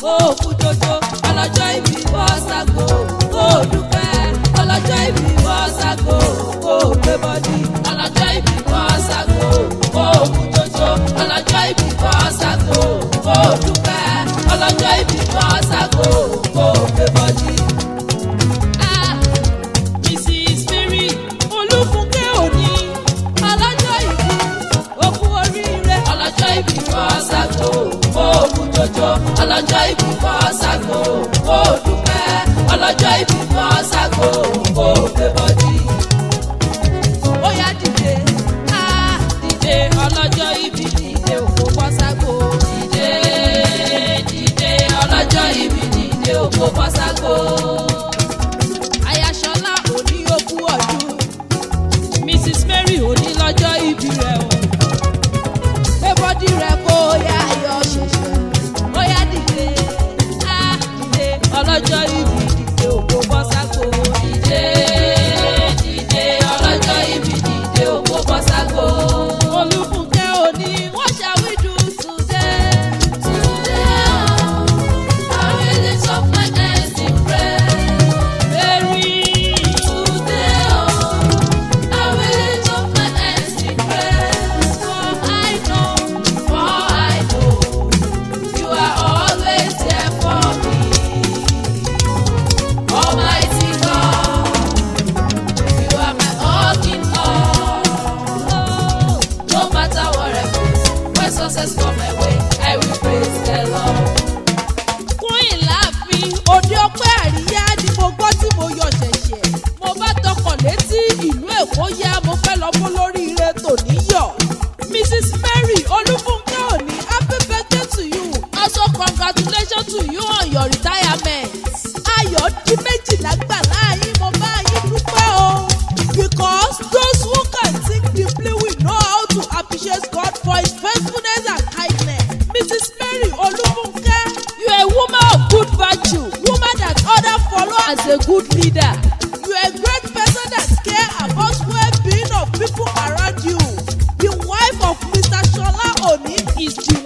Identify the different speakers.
Speaker 1: Kó o kú jójó. Ọlọ́jọ́ ìbí, bọ́ ságo, kó o dúpẹ́. Ọlọ́jọ́ ìbí, bọ́ ságo, kó o gbé body. Ọlọ́jọ́ ìbí, bọ́ ságo, kó o kú jójó. Ọlọ́jọ́ ìbí, bọ́ ságo, kó o dúpẹ́. Ọlọ́jọ́ ìbí, bọ́ ságo, kó o gbé body. Ah, Mrs. Mary Olúfúnkẹ́ Òní, ọlọ́jọ́ ìbí, òkú oríire. Ọlọ́jọ́ ìbí, bọ́ ságo, kó o kú jójó. Ọlọ́jọ́ ìbí, bọ́ ságo, kó o dúpẹ́. Ọlọ́jọ́ ìbí, bọ́ ságo, kó o gbé body. Ó yá, dìde, ah, dìde, ọlọ́jọ́ ìbí, dìde, òkú bọ́ ságo. Dìde, dìde, ọlọ́jọ́ ìbí, dìde, òkú bọ́ ságo. Ayaṣọlá Òní, okú ọdún. Mrs. Mary Òní, lọ́jọ́ ìbí rẹ̀ o. Gbé body rẹ̀, kó yá yọ ṣẹ̀ṣẹ̀. Ó yá, dìde, á dìde, ọlọ́jọ́ ìbí, dìde, òkú bọ́ ságo. Dìde, dìde, ọlọ́jọ́ ìbí, dìde, òkú bọ́ ságo. Olúfúnkẹ́ Òní, what shall we do today? Today, oh, I will lift up my hands in prayer. Mary, today, oh, I will lift up my hands in prayer. For I know, you are always there for me. Almighty God, you are my all in all. Oh, no matter what I face, when success come my way, I will praise the Lord. Queen láàfin òde ọpẹ́ àríyá ni mo gbọ́ tí mo yọ ṣẹ̀ṣẹ̀. Mo bá tọkọ̀ létí ìlú Èkó yá, mo fẹ́ lọ bó lórí ire tòní yọ̀. Mrs. Mary Olúfúnkẹ́ Òní, happy birthday to you. Also, congratulations to you on your retirement. Ayọ̀ di méjìlá gbà láàyè, mo bá yín dúpẹ́ o. Because those who can think deeply will know how to appreciate God for his faithfulness and kindness. Mrs. Mary Olúfúnkẹ́, you are a woman of good virtue, woman that others follow as a good leader. You are a great person that care about well-being of people around you. The wife of Mr. Shola Oni is the